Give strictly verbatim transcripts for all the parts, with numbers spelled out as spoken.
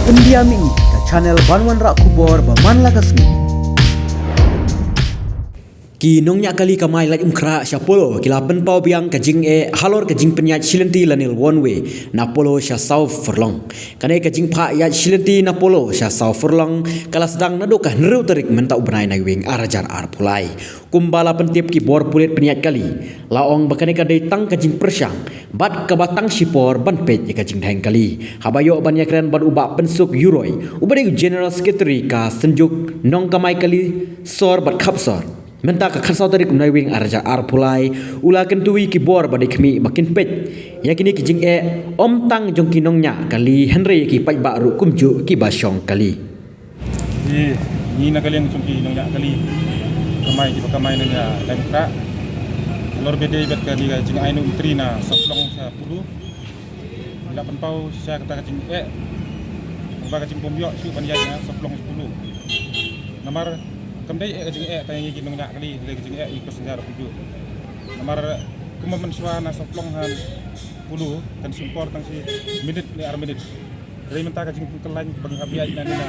Pyndiam ïa ka channel ban wanrah khubor ba man la ka sngi. Ki nongñiah kali kamai Laitumkhrah sha Polo ki la pynpaw biang ka jingeh halor ka jingpynïaid shilynti lane one way na Polo sha saw furlong. Kane ka jingphah ïaid shilynti na Polo sha saw furlong ka la sdang naduh ka hynriew tarik mynta u bnai na Iweng ar hajar arphew lai. Kumba la pyntip ki bor pulit pynïaid kali, la ong ba kane ka dei tang ka jingpyrshang bad kaba tang shipor ban peit ïa ka jingdheng kali. Haba ïoh ban ïakren bad u Bah Pynsuk Yuroi uba dei u General Secretary ka Synjuk Nongkamai Kali Sor bad Khapsor mynta ka khatsaw tarik u Naiwieng ar hajar arphew lai, u la kyntu ïa ki bor ba dei khmih ba kin peit ïa kine ki jingeh, ym tang jong ki nongñiah kali hynrei ïa ki paidbah ruh kumjuh kiba shong kali. Ngi, ngi na ka liang jong ki nongñiah kali kamai kiba kamai na Laitumkhrah, halor ba dei bad kane ka jingai na u Myntri na Sawflong sha Polo. Ngi la pynpaw shisha kata ka jingeh, kaba ka jingbym ïoh shuh ban ïaid na Sawflong sha Polo. Namar kam dei eh ka jingeh tang ïa ngi ki nongñiah kali, dei ka jingeh ïa ki passenger kumjuh. Namar kumba mynshuwa na Sawflong ha Polo kan shim por tang shi minit ne ar minit. Hynrei mynta ka jingpynkylla ba ngi hap ïaid nangne na,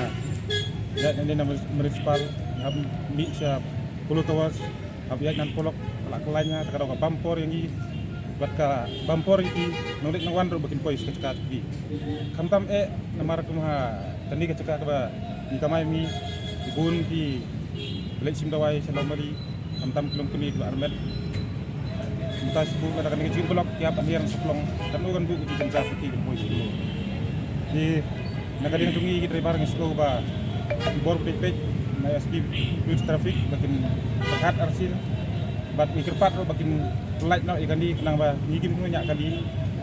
ïaid nangne na municipal, ngi hap mih sha Polo Towers, hap ïaid nan Polok, ka la kylla, kata ka daw ka bam por ïa ngi bad ka bam por ïa ki nongleit nongwan ruh ba kin poi sha ka jaka jong ki. Khamtam eh namar kum ha kane ka jaka kaba ngi kamai, ngi bun ki leit shim dawai sha Lawmali. Khamtam ki long kmie kiba armet. Mynta shu buh kata kane ka jingïablok ki hap ban hiar na Sawflong. Katno kan buh ka jingjynjar ki ban poi sha Polo. Te na ka liang jong ngi ki driver ngi sngew ba ki bor ba peit peit na S P Police Traffic ba kin pyrkhat arsien bad ngi kyrpad ruh ba kin pyllait noh ïa kane khnang ba ngi kim nongñiah kali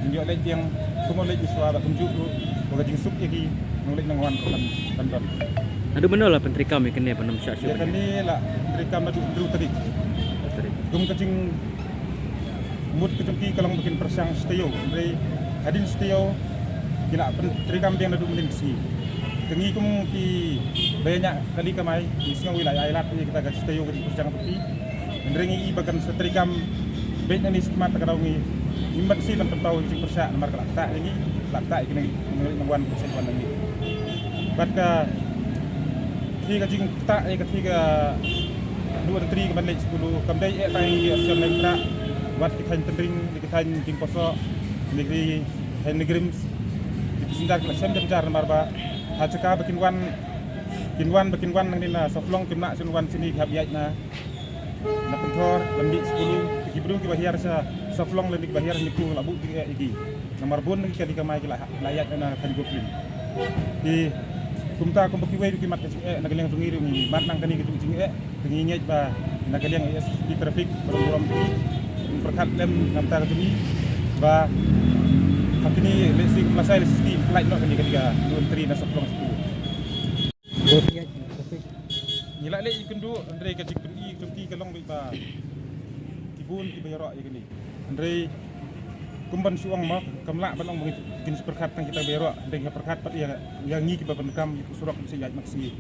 ngin ïoh leit biang kumno leit mynshuwa bad kumjuh ruh ba ka jingsuk ïa ki nongleit nongwan ruh kan, kan don. Naduh mynno la pyntreikam ïa kane ban ym shah shuh? Ïa kane la pyntreikam naduh hynriew tarik. Hynriew tarik. Kum ka jingmut ka jong ki ka long ba kin pyrshang shi taïew, hynrei hadien shi taïew ki la pyntreikam biang naduh mynsngi. Te ngi kum kiba ïa ñiah kali kamai ngi sngew ïa la ïa lad ïa kita ka shi taïew ka jingpyrshang jong ki. Hynrei ngi i ba kan sa treikam beit nangne shakhmat, kata ka daw ngi, ngim banse ban pynpaw ïa ka jingpyrshah namar ka la ktah ïa ngi, la ktah ïa ki nongleit nongwan ba shu wan nangne. Bad ka, kathie ka jingktah ïa kathie ka duh entri kaban leit sha Polo kam dei eh tang ïa ngi ki Association Laitumkhrah, wat ki thaiñ Tynring, ki thaiñ Diengposoh, ne ki thaiñ NEIGRIHMS, ki passenger ki la shem jynjar namar ba ha jaka ba kin wan, kin wan ba kin wan nangne na Sawflong kim lah shuh wan shane, ki hap ïaid na, na Pynthor ban mih sha Polo. Te ki briew kiba hiar sha Sawflong lane kiba hiar ha Laitumkhrah la buh jingeh ïa ki namar bun na ki kali kamai ki la, la ïaid na thaiñ Gutlin. Te kumta kumba kiwei ruh ki mad ka jingeh, na ka liang jong ngi ruh ngi mad nang kane ka jingeh. Te ngi ngeit ba na ka liang A S P Traffic, ka burom jong ngi, kin pyrkhat lem na ka bynta ka jong ngi ba ha kine lehse kum lashai lashai ki pyllait noh kane ka duh entri na Sawflong sha Polo. Ngi la leh ïakynduh, hynrei ka jingpyni jong ki ka long ba ki bun kiba ïaroh ïa kane. Hynrei kum ban shu ong mo, kam lah ban ong ba kin pyrkhat tang kita ba ïaroh, hynrei ki pyrkhat pat ïa, ïa ngi kiba pyndonkam ïa ka surok ba shu ïaid man ka sngi.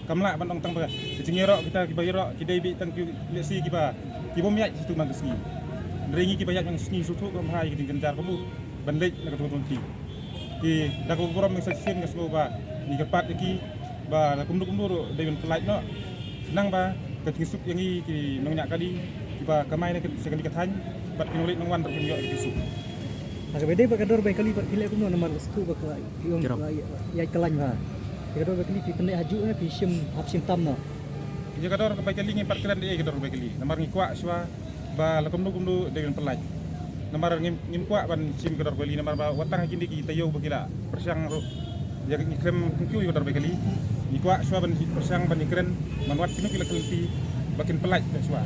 Kam lah ban ong tang ba ka jingïaroh kita kiba ïaroh ki dei beit tang ki lehse kiba, ki bym ïaid shuh man ka sngi. Hynrei ngi kiba ïaid man ka sngi sngewthuh kumba ha ïa ka jingjynjar kumno ban leit na ka tungtung ti. Te da kaba burom ngi sa shisien nga sngew ba ngi kyrpad ïa ki ba la kumno kumno ruh dei ban pyllait noh. Khnang ba ka jingsuk ïa ngi ki nongñiah kali kiba kamai na ka, sha kane ka thaiñ bad ki nongleit nongwan ruh kin ïoh ïa ka jingsuk. Ha kaba dei bad ka dor bai kali pat phi leh kumno namar ka sngewthuh ba ka, ki ong, Jrong. Ka ïa, ïa kyllaiñ ba. Ïa ka dor bai kali phi pynleh hajuh ne phi shim hap shim tam noh. Ïa ka dor bai kali ngim pat kren da ïa ka dor bai kali namar ngi kwah shuwa ba la kumno kumno dei ban pyllait. Namar ngim, ngim kwah ban shim ka dor bai kali namar ba wat tang ha kine ki taïew ba ki la pyrshang ruh ïa ngi khlem pynkiew ïa ka dor bai kali. Ngi kwah shuwa ban pyrshang ban ïakren ban wad kino ki la kylli ba kin pyllait shuwa.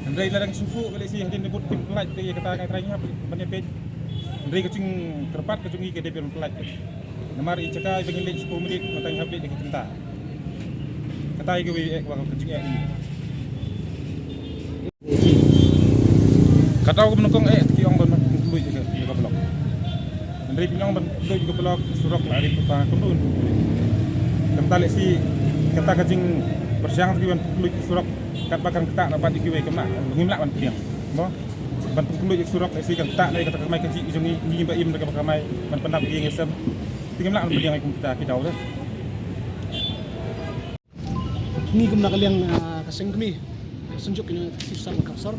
Hynrei lada ngi sngewthuh ba lehse hadien ba bud kin pyllait te ïa kata ngi trai ngi hap ban ïapeit. Hynrei ka jingkyrpad ka jong ngi ka dei ban pyllait. Namar i jaka iba ngin leit shiphew minit mynta ngi hap leit da ki kynta. Kata i kawei eh kaba ka jingeh i. Kata ka nyngkong eh ki ong ban pynkhluit ïa ka, ïa ka block. Hynrei phi ong ban pynkhluit ïa ka block surok la ri pynpang kumno ban pynkhluit. Kumta lehse kata ka jingpyrshang ki ban pynkhluit surok katba kan ktah na pat ïa kiwei kam lah, ngim lah ban pdiang. Mo? Ban pynkhluit ïa ka surok lehse kan ktah na ïa kata ka kamai kajih jong ngi, ngi ba im da kaba kamai ban pyndap ïa ka sem. Te ngim lah ban pdiang kum kita ki daw te. Ngi kum na ka liang, ah, ka seng kmie ka Synjuk Kynrad Taxi Association Kapsor,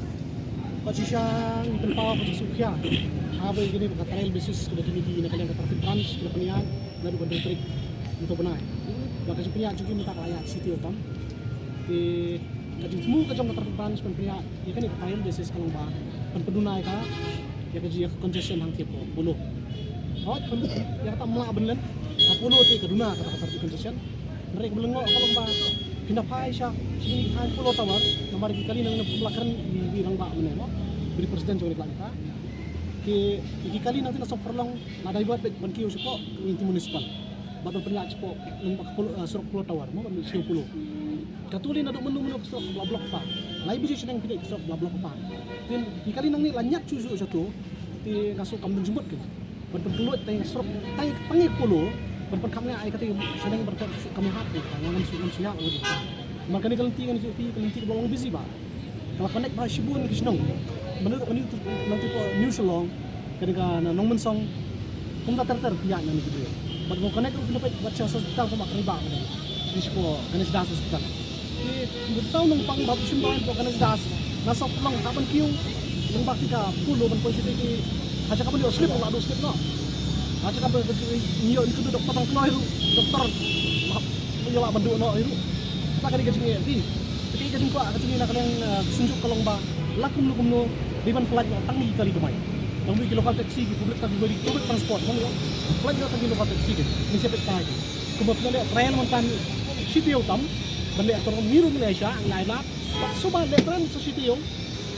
ka shisha ngi pynpaw ka jingsngewkhia ha ba ïa kane ba ka trial basis kaba kine ki na ka liang ka traffic branch ki la pynïaid naduh ka hynriew tarik nito u bnai. Ba ka jingpynïaid jong ki mynta ka la ïaid shi taïew tam. Te ka jingthmu ka jong ka traffic branch ban pynïaid ïa kane ka trial basis ka long ba ban pynduna ïa ka, ïa ka jing, ïa ka congestion hangtei hapoh Polo. Hooid, ïa kata ym lah ban len ha Polo te ka duna kata ka traffic congestion. Hynrei kaba lyngngoh ka long ba phin da phai sha, sha kine ki thaiñ Polo Tower, namar ki kali nangne ym lah kren i, i rangbah mynne mo, i president jong kane ka ïing ka. Te ki kali nangta na Sohpyrlong la divert beit ban kiew shapoh Lynti Municipal bad ban pynïaid shapoh, lem bad ka Polo, eh, surok Polo Tower mo, ban mih sha Polo. Kato lei naduh mynno mynno ka surok ba la block pat. Lai baje shaneng phi dei ka surok ba la block pat. Te ki kali nangne la ñiad shuh shuh shato. Te nga sngew kam don jingmut kane ban pynkhlaiñ tang surok, tang, tang ïa Polo ban pynkham ïa ai kata shaneng ban kam ïa hap. Nga ngam sngew, ngam sngew ïa. Namar kane ka lynti ngan ïathuh ïa phi, ka lynti kaba long busy bha. Ka la connect bha shibun ki shnong. Mynta ka New, mynta ka New Shillong, kane ka na Nongmynsong, kumta ter ter phi ïaid na kane ka dei. Bad ka connect ruh kane bad sha hospital, kumba kane ba kane, dei shapoh Ganesh Das Hospital. Te ngi taw nongpang ba shim ba hapoh Ganesh Das, na Sohpyrlong hap ban kiew, nang ba ki ka Polo ban poi shatei ki, ha jaka ban ïoh slip la duh slip noh. Ha jaka ban ïoh, ngi kyntu doktor tang kloi ruh, doktor hap ïoh lah ban duh noh ruh. Kata ka dei ka jingeh, dei. Kata ka jingkwah ka jong ngi na ka liang, eh, ka Synjuk ka long ba la kumno kumno dei ban pynlait noh tang ki kali kamai. Tang ki local taxi, ki public, tang ki public transport, tang ki, pynlait noh tang ki local taxi ki. Ngi sa peit kai ki. Kumba phi la leh trial mynta shi taïew tam ban leh tang ngi ruh ngi leh sha, ngi ai lad. Bad shuwa ban leh trial sa shi taïew,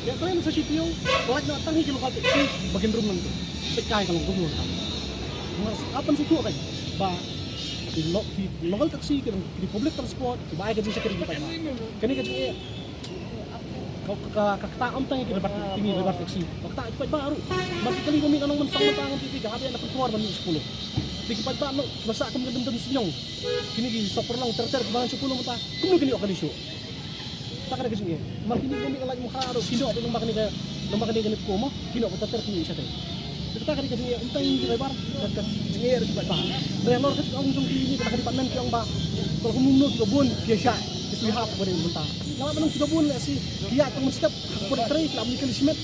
leh trial sa shi taïew, pynlait noh tang ki local taxi ba kin rum nangta. Peit kai ka long kumno nangta. Nga hap ban sngewthuh kai ba ki lo-, ki local taxi, ki, ki public transport, ki ba ai ka jingshakri ki paidbah. Kane ka jingeh, ka, ka, ka, ka kata ym tang ïa ki driver, ïa ki driver taxi, ka kata ïa ki paidbah ruh. Namar ki kali ba mih na Nongmynsong mynta, ngan tip ka hap ïa na Pynthor ban mih sha Polo. Te ki paidbah noh kiba sah kum ka dum dum sniang, kine ki Sohpyrlong ter ter kiba nang sha Polo mynta, kumno kin ïoh kali shuh. Kata ka dei ka jingeh. Namar kine kiba mih na Laitumkhrah ruh ki noh beit lyngba kane ka, lyngba kane ka nep ko mo, ki noh beit ter ter ki mih shatei. Te kata ka dei ka jingeh, ym tang ïa ki driver, ka, ka jingeh ruh ki paidbah. Hynrei halor ka jingong jong kine, kata ka department ki ong ba, ka la kumno kiba bun ki ïa shah, ki shu ïahap ba dei mynta. Nga la ban ong kiba bun lehse ki ïaid tang mynstep hapoh Port Raitrei, ki la mih kali shimet.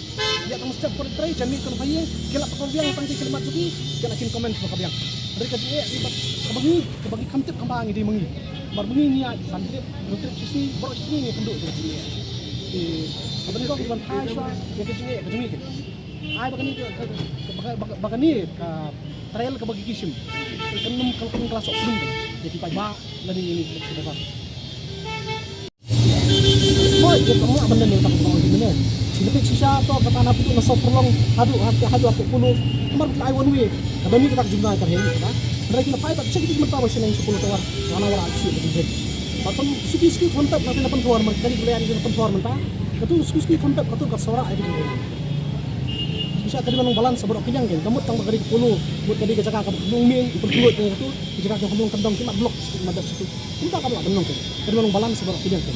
Ïa tang step Port Raitrei, janmiet tang phaie, ki la pynbiang tang ki khyllipmat jong ki, ki la kin comment sha ka biang. Hynrei ka jingeh, kaba ngi, kaba ngi kham tip kumba ngi dei ma ngi. Namar ma ngi ngi ïaid san trip, hynriew trip shisngi, baroh shisngi ngi kynduh ïa ka jingeh. Te kaba nyngkong ban phai shuwa ïa ka jingeh ka jong ngi. Ai ba kane ka, ka, ka, ba, ba, ba kane ka trial kaba ki shim kan ym, kan ym, ka la soh pynbeit ïa ki paidbah lane ïa ngi ki paidbah. Hooid, ïa ka mlak ban leh ïa ka mlak ban leh. Shisha to kata na pynduh na Sohpyrlong haduh, haduh, haduh, haduh Polo. Namar ki la ai one way. Ka dang mih kata ka jumna ka hei kata. Hynrei ki la phai pat sha ki mynta ba shaneng sha Polo Tower. Wana wara aksi ba ki hei. Ba tang suki suki contact na pynlait Pynthor mynta, kali ki la ai na pynlait Pynthor mynta. Katu suki suki contact katu ka sawara ai ki hei. Shisha ka dei ban long balance baroh ki liang ki. Ka mut tang ba ka dei ka Polo, mut ka dei ka jaka kaba khlung ming, pynlait katu. Ki jaka ki khlung kyndong ki mat block, mat dap situ. Kumta kam lah ban long ki. Ka dei ban long balance baroh ki liang ki.